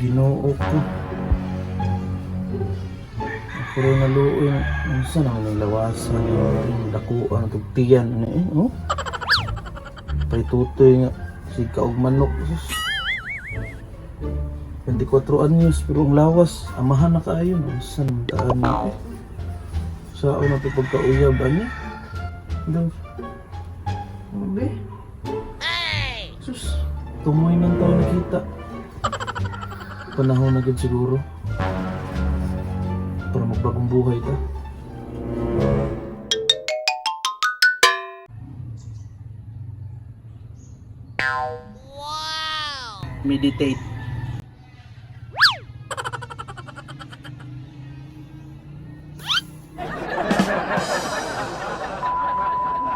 Ginoo ko. Ako rin naluoy. Unsa naman ang lawasan yung dakuan at tiyan na eh, oh. Paytutoy nga si kaog manok. Sus. 24 anyos pero ang lawas, amahan na kaayo. Unsa naman taan na eh. Sao na to pagkauyab ani? Daw. Ano be? Sus, tumoy ng tao nakita. Panahon na gud siguro. Para magbagong buhay ta. Meditate.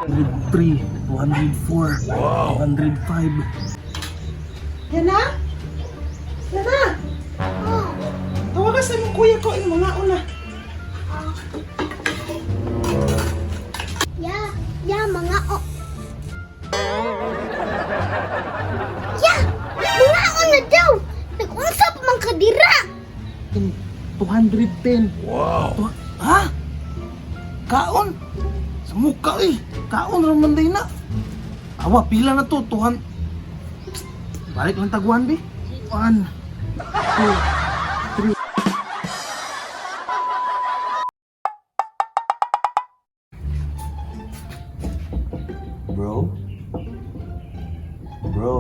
203, 204, 205. Yana? Yana? Tawagan sa imong kuya ko imong mga una. Ya, ya mga o. Ya, mga o na daw. Nag-unsa pa man kadira. 210. Wow. Ha? Kaon? Sa mukha eh. Kaon raman day na. Awa, pila na to. 200. Balik lang taguan, be. 1, 2, 3. Bro? Bro?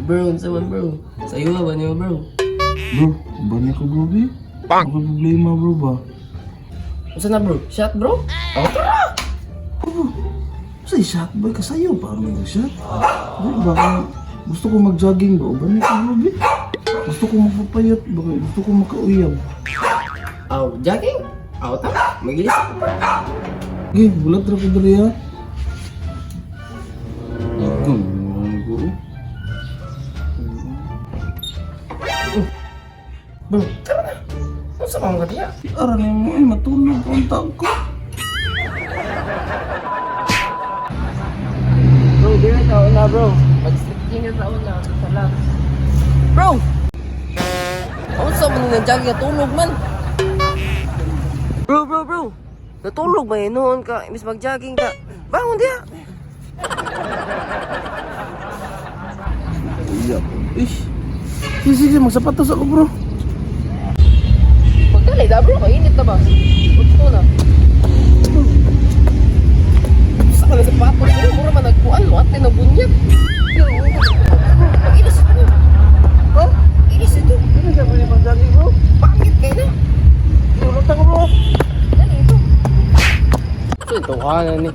Bro, unsa man bro? Sayo ba niyo bro? Bro, ba niya ko bro, be? Bang! Problema, bro ba? Unsa na bro? Shot bro? Ako tara. Sa shot boy kasayo pa ang mga shot. Di ba gusto ko mag-jogging ba? Ba ni bro, be? Gusto ko magpapayat ba? Gusto ko makauyab. Aw, jogging? Aw ta. Magilis ako bro. Sige, bulat ra ko diri ha. Igong, ko. Bro, tara na. Unsa man ka diya? Ara na mo ay matulog unta ko. Bro, dira sa una bro. Mag-stretching ka sa una sa lang. Bro. Unsa man nang jogging natulog man? Bro, bro, bro. Natulog ba noon ka? Imbis mag-jogging ka. Bangon diya. Uyab. Ish. Sige, sige, magsapatos ako bro. Pagdali da bro, mainit na ba? Gusto na. Sa ka na sapatos bro, mura man nagkuan mo ate na bunyag. Ilis ito. Ha? Ilis ito. Hindi siya pwede mag-jogging bro. Pangit kayo na. Tulog ako bro. Dali ito. So ito ka na ni.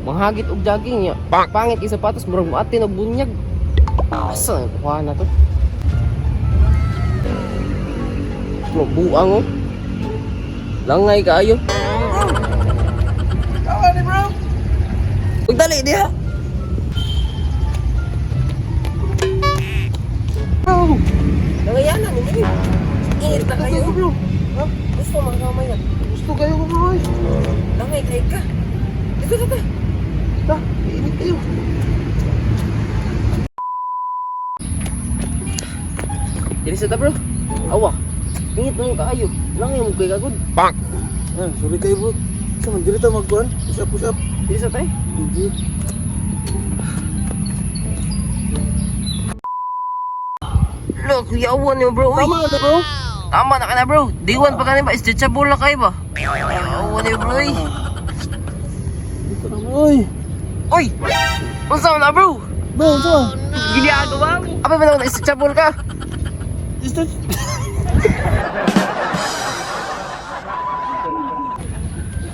Manghagit og jogging niya. Pangit kay sapatos murag mo ate na bunyag. Asa na kuha na to? Bro, buang oh. Langay kaayo. Tawa ni bro. Pagdali diha. Bro. Nangayanan ninyo. Init na kayo. Gusto ko bro. Ha? Gusto mga kamay na. Gusto kayo ko bro. eh. Langay kay ka. Dito dito. Ta, init kayo. Dili sa ta bro. Awa. Init mo kaayo. Langay mo kay kagud. Ah, sorry kayo bro. Sa man dili ta magkuan. Push up, push up. Dili sa tay. Hindi. Lo, kuyawan niyo bro. Uy. Tama na bro. Tama na ka na bro. Diwan pa ka na ba? Stretchable na kayo ba? Kuyawan niyo bro. Uy. Dito na bro. Oy. Uy. Unsa man na bro? Bro, unsa man? Ginagawa mo. Apa ba na stretchable ka? Stretch.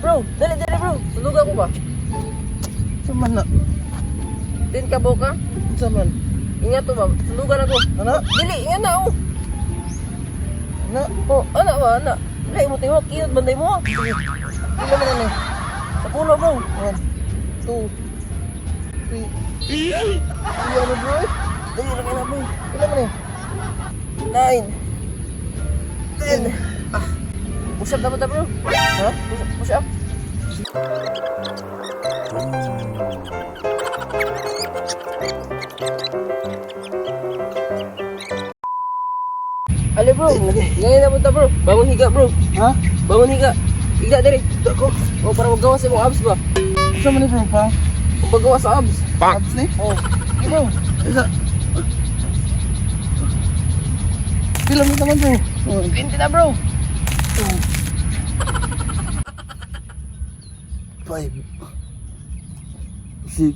Bro, dali dali bro. Tulugan ko ba? Unsa man na? Din ka boka? Unsa man? Ingat to ba? Tulugan ako. Ana? Dili, ingat na oh. Ana? Oh, ana ba, ana. Dili mo tiwak, iyot banday mo. Pila man ani? Sa pulo bro. 1 2 3. Iya na bro. eh. Dali ra na bro. Pila man eh? 9 10. Ah. Push up dapat ta bro. Ha? Push up, push up. Ali bro, ngayon na punta bro. Bangon higa bro. Ha? Bangon higa. Higa diri. Higa ko. O para magawas sa imong abs ba? Sa man ni bro pa? Magawas sa abs. Abs ni? Oh. Bro. Higa. Pila mo naman bro? 20 na bro. 5, 6,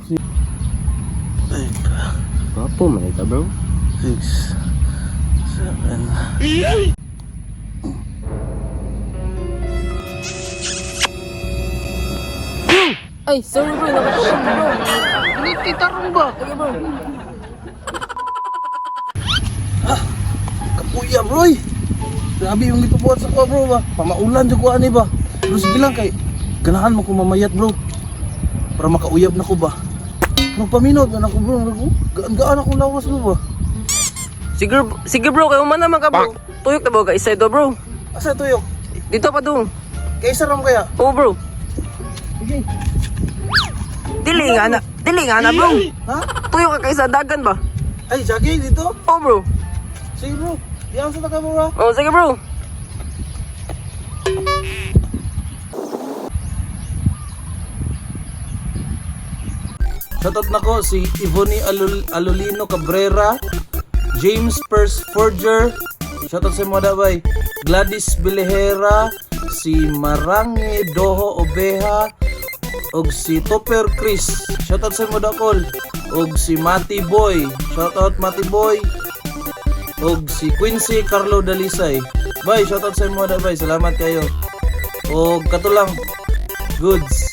8, Gwapo man ito bro. 6, 7. Ay, sorry bro, nakatulog bro. Hindi tarong ba? Sige bro. Kapuya bro eh. Grabe yung gipabuhat sa kuha bro ba. Pamaulan jud ko ani ba. Pero sige lang kay ganahan mo ko mamayat bro. Para makauyab na ko ba. Magpaminaw na ako bro. Gaan-gaan akong lawas bro ba. Sige, sige bro, kayo man naman ka bro. Tuyok na ba ka isa ito bro? Asa tuyok? Dito pa dong. Kay isa ram kaya? Oo bro. Sige. Dili nga na, dili nga na bro. Ha? Tuyok ka kaysa dagan ba? Ay, jogging dito? Oo bro. Sige bro. Diyan sa taka bro ha. Oo, sige bro. Shoutout na ko si Ivoni Alolino Cabrera, James Pers Forger, shoutout sa mga dabay, Gladys Bilehera, si Marange Doho Obeha, og si Topper Chris, shoutout sa mga dakol, og si Mati Boy, shoutout Mati Boy, og si Quincy Carlo Dalisay. Bye, shoutout sa mga dabay, salamat kayo. Og katulang, goods.